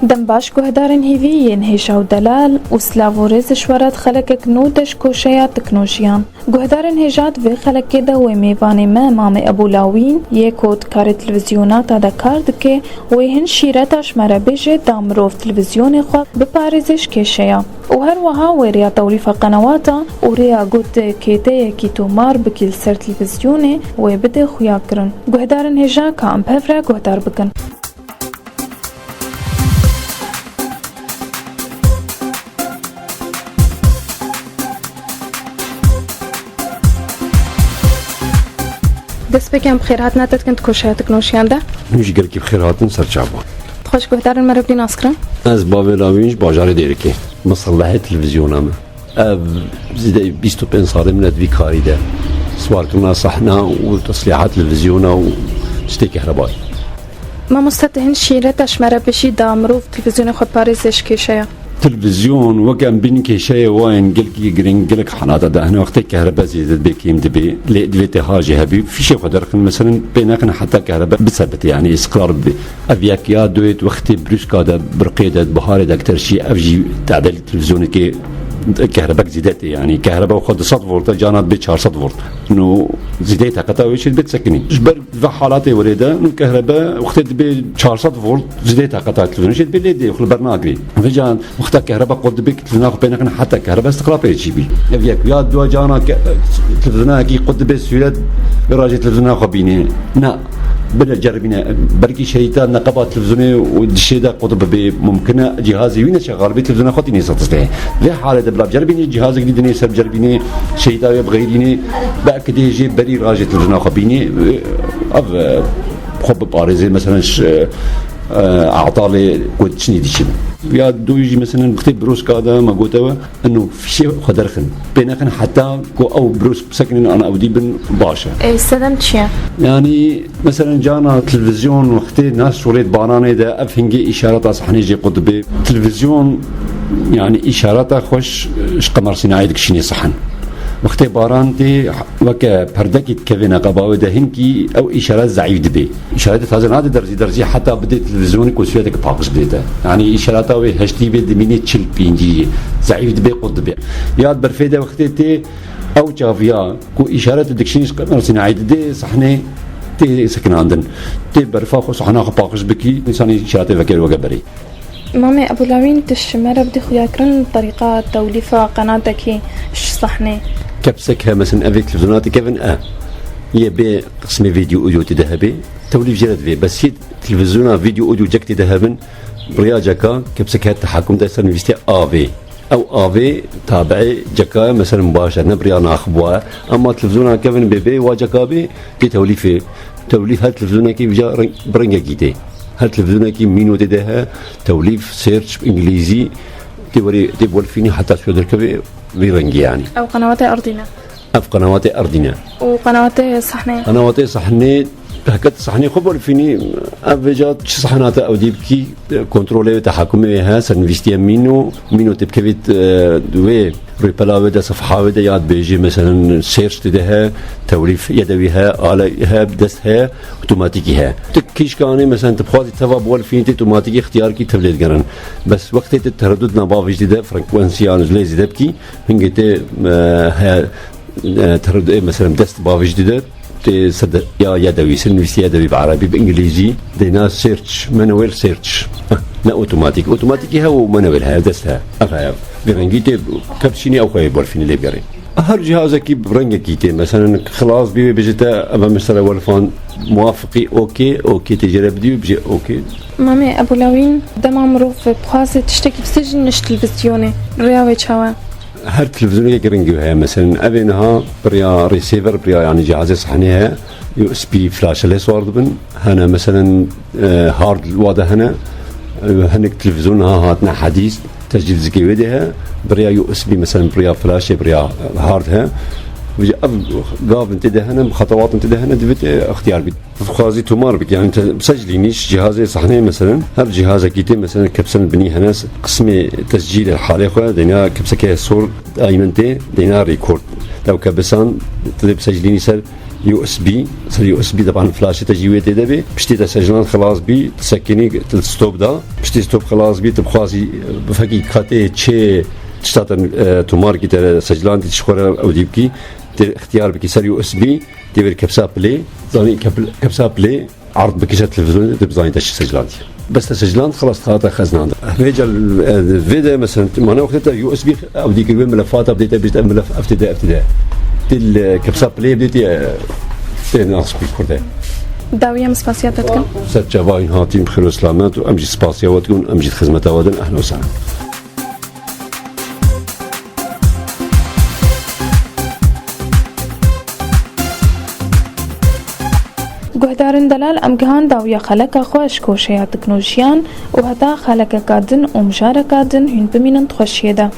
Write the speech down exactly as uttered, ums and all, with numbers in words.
Dem baş guhdarên hêvî yên hêja û delal û silav û rêz ji we re di xelekek nû de ji koşeya teknolojiyan. Guhdarên hêja di vê xelekê de wê mêvanê me Mamê Ebû Lawîn yê ku di karê televîzyonata de kar dike, wê hin şîreta ji me re bêje da mirov televîzyonê xwe biparêze ji kêşeya. Û her wiha wê rêya tewlîfa qenewata û rêya ku tu kêteyekî tomar bikî li ser televîzyonê wê bide xuyakirin. Guhdarên hêja ka em bi hev re guhdar bikin. Destpêkê em bi xêrhatina te dikin di koşeya teknolojiyan de. Hûn jî gelekî bi xêr hatin, ser çav bû. Xweş guhdarên me re bidî naskirin. Ez Bavê Lawîn ji bajarê Dêrikê. Misellehê televîzyona me. Ev zêde bîst û pênc salê min e di vî karî de. Siwarkirina sehna û teslîha televîzyona û tiştê kehrebayî. Mamoste, tu hin şîreta ji me re bişî da mirov televîzyonê xwe parêze ji kêşeya. Televîzyon weke em bînin kêşeyê wayên gelkî giring, gelek halata de hene wextê kehrebe zêde dibe kêm dibe, lê divê tê ha jî hebî, fîşê xwe derxin, meselen pê nexin heta kehrebe bisebite, yanî îstiqrar bibe. Ev yek ya, duyê wextê brûska de, birqê de, biharê de ekter şî, ev jî tadel televîzyonekê kehrebek zêde tê, yanî kehrebe xwe du sed volt e, cana dibe çar sed volt. No zêdeyê taqeta wê çê dibe disekinî. Ji ber ve halatê werê de, no kehrebe wextê dibe çar sed volt, zêdeyê taqeta televîzyonê çê dibe lê dê xwe li ber nagirê. Vêca wexta kehrebe qut dibe, televîzyona xwe pê nexin heta kehrebe istiqra pê çî bî. Ev yek ya, dua cana ke televîzyonekî qut dibe sûret, vê rajê televîzyona xwe bîne. Na, bile ceribîne. Belkî şehîta neqeba televîzyonê û dişê de qut bibe. Mumkin e cihazê wî neşexal be, televîzyona xwe tînê satistê. Vê halê de bila ceribîne cihazek dî dinê ser ceribîne, şehîta wê bixeyrîne. Belkî dê jê berî rajê televîzyona xwe bîne. Ev, e, xwe biparêze, mesela, ş-, e, atalê ku çinî diçin. Ya duyî jî, mesela, wextê brûska de me gote we, eno fîşê xwe derxin. Pê nexin heta ku ew brûsk bisekinin an ew dî bin baş e. Ê, sedem çi ye? Yanî, mesela, cana televîzyon wextê nas şûrê baranê de ev hingê îşareta sahnê jê qut dibe. Televîzyon, yanî, îşareta xweş ji qemer sînayê dikişînê sahn. Wextê baran tê, weke perdekî dikeve neqeba wê de, hinkî ew îşaret zeîf dibe. Îşaretê taze nade derzî, derzî heta bidê televîzyonê ku sûretek paqij bidê te. Yanî îşareta wê heştî bê, dimînê çil pêncî, zeîf dibe, qut dibe. Ya di berfê de wextê tê ew çaviya ku îşaretê dikişînî ji qemer sînayê didê sahnê tê sekinandin. Tê berfa xwe, sahna xwe paqij bikî, însanê îşaretê vekir weke berê. Mamê Ebûlawîn, tu ji me re bidî xuyakirin li terîqa tewlîfa qenatekî ji sahnê. Kepsek he, mesela, evê televîzyona dikevin e. Yê bê qismê vîdeo audio tê de hebe. Tewlîf jê re divê. Bes yê televîzyona vîdeo audio cek tê de hebin. Bi riya ceka kepsek he tehakum de ser nivîstê avê. Ew avê tabiê ceka ye, mesela, baş e, ne bi riya naxibwa ye. Ema televîzyona kevin bê bê wa ceka bê, tê tewlîfê. Tewlîf her televîzyonekî vîca reng-, bi rengekî tê. Her televîzyonekî mîno tê de he, tewlîf, search, îngilîzî, tê werê, tê welfînî heta şû derkevê vî rengî yanî. Ew qenawatê erdî ne. Ev qenawatê erdî ne. Û qenawatê sahnê? Qenawatê sahnê, heket sahnê xwe welfînî, ev vêca çi sahna te ew dî bikî, kontrolê wê, tehakumê wê he, sernivîstiye mîno, mîno tê bikevît, e, wê rûpela wê de, sefha wê de, ya dibêjî, meselen, search tê de he, tewlîf yedewî he, ale he, dest he, otomatîkî he. Tu kîşkanê, meselen, tu bixwazî teva biwelfînî, tê otomatîkî ixtiyarkî tev lê digerin. Bes wextê tu teredût nava vîjdî de, frekansiyan ji lê zêde bikî, hingê tê, e, he, e, teredût, e, meselen, dest bavîjdî de, tê sed ya yedewî, sernivîstî yedewî bi erebî, bi îngilîzî, dêna search, manual search. Heh, ne otomatîk. Otomatîkî he û manual he, dest he. Ev he. Bi rengî tê kepçînî ew xwe yê borfînî lê bigerê. Her cihazekî bi rengekî tê. Meselen, xilas bî wê bêje te, ev mesela welfan muwafiqî okê, okê tê jê re bidî wê bêje okê. Mamê Ebûlawîn, dema mirov bixwaze tiştekî bisejîne ji televîzyonê, rêya wê çawa? Her televîzyonekî rengî heye. Meselen, ev ê niha bi riya receiver, bi riya, yanî cihazê sahnê heye. U S B flaşe lê siwar dibin. Hene, meselen, e, hard wa de hene. E, hinek televîzyon niha hatine hedîs, tescîl zikê wê de he. Bi riya U S B, meselen, bi riya flaşê, bi riya hard he. Vêca ev gavin tê de hene, xetewatên tê de hene, divê tê ixtiyar bî. Dixwazî tomar bike, yanî te biseclînî ji cihazê sahneyê, meselen, her cihazekî tê, meselen, kepsen binî hene, qismê tescîlê halê xwe, dêna kepseke sor daîmen tê, dêna record. Ew kebesan tu dê biseclînî ser U S B, ser U S B, teban flaşê te jî wê tê de bê. Piştî te secilan xilas bî, sekinî til stop da. Piştî stop xilas bî, tu bixwazî, e, bi fekî katê çê tişta te, e, tu markî te secilan dî, ji xwe re ew dî bikî, tê ixtiyar bikî ser U S B, tê wêr kepsa play, zanî kep-, kepsa play, ard bikî ser televîzyonê, tu bizanî te çi secilan dî. Bes te secilan, xilas, dixate xeznan de. Vê cal, e, vê de, mesela, mane wextê te U S B ew dî kir, wê milefata, ev dê te bîst, ev milef, ev tê de, ev tê de. Til, e, kepsa play, ev dê tê, e, tê nas bî kurde. Dawiya min spasiya te dikim. Ser çava hûn hatîn bi xêr û selamet û em jî spasiya we dikin, em jî di xizmeta we din, ehlen we sehlen. Guhdarên delal, em gihan dawiya xeleka xwe ji koşeya teknolojiyan û heta xelekeka din û mijareka din hûn bimînin di xweşiyê de.